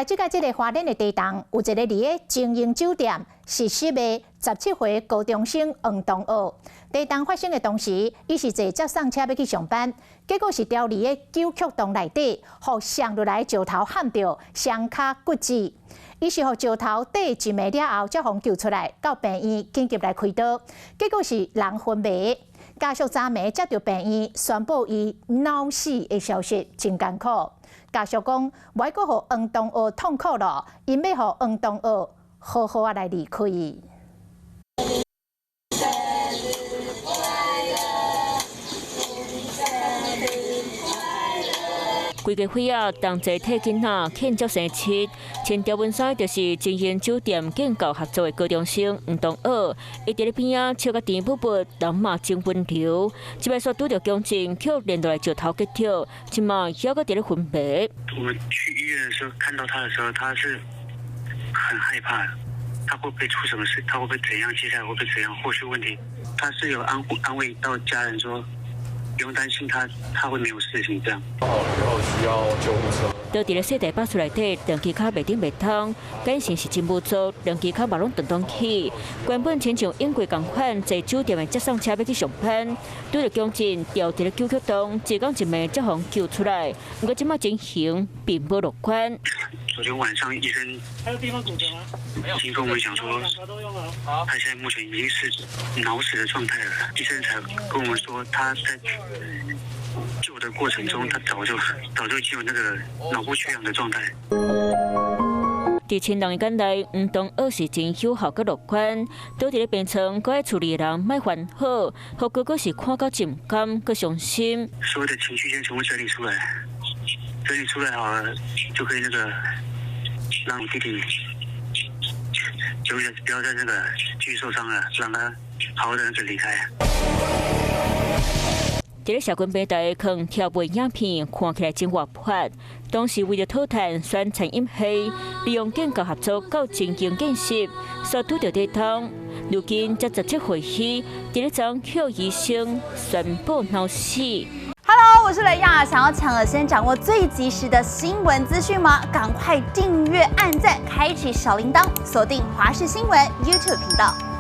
這個這个花蓮的地動，有一个佇咧經營酒店實習的17歲高中生黃東岳。地動發生的當時，伊是坐接送車欲去上班，結果是掉佇咧九曲洞內底，予摔落來石頭撼著，雙跤骨折。伊是予石頭硩一暝了後，才予救出來，到病院緊急來開刀，結果是人昏迷。家屬昨暝接著病院宣布伊腦死的消息，真艱苦。家屬講，無愛閣予黃東岳痛苦咯，𪜶欲予黃東岳好好仔來離開。生日快樂，生日快樂。規家伙仔同齊替囡仔慶祝生日，穿條紋衫就是經營酒店建教合作的高中生黃東岳，伊佇咧邊仔笑甲甜噗噗，人嘛真溫柔。這擺煞拄著強震，予連落來石頭擊著，這馬猶閣佇咧昏迷。我們去醫院的時候，看到他的時候，他是很害怕，他會不會出什麼事？他會不會怎樣？接下來會不會怎樣？後續問題，他是有安慰到家人說，不用擔心他，他會沒有事情這樣。好了以後需要救護車。倒佇咧細台巴士內底，兩支跤袂頂袂通，眼神是真無助，兩支跤嘛攏斷斷去。原本親像永過仝款，坐酒店的接送車欲去上班，拄著強震掉佇咧九曲洞，一工一暝才予救出來。毋過這馬情形並無樂觀。昨天晚上醫生還有地方骨折嗎？已經跟我們講說，他現在目前已經是腦死的狀態了。醫生才跟我們說，他在救的過程中，他早就已經有那個腦部缺氧的狀態。佇親人的眼內，黃東岳是真友好閣樂觀。倒佇咧病床，閣愛處理的人莫煩惱，予哥哥是看甲真毋甘，閣傷心。所有的情緒先全部整理出來，整理出來好了，就可以那個讓弟弟就不要再那個繼續受傷了，讓他好好的離開。佇咧社群平台看跳舞影片，看起來真活潑。當時為著討趁選餐飲系，利用建教合作到經營見習，煞拄著地動。如今才17歲起，佇咧昨予醫生宣布腦死。 Hello，我是雷亞，想要搶先掌握最及時的新聞資訊嗎？趕快訂閱、按讚、開啟小鈴鐺，鎖定華視新聞 YouTube 頻道。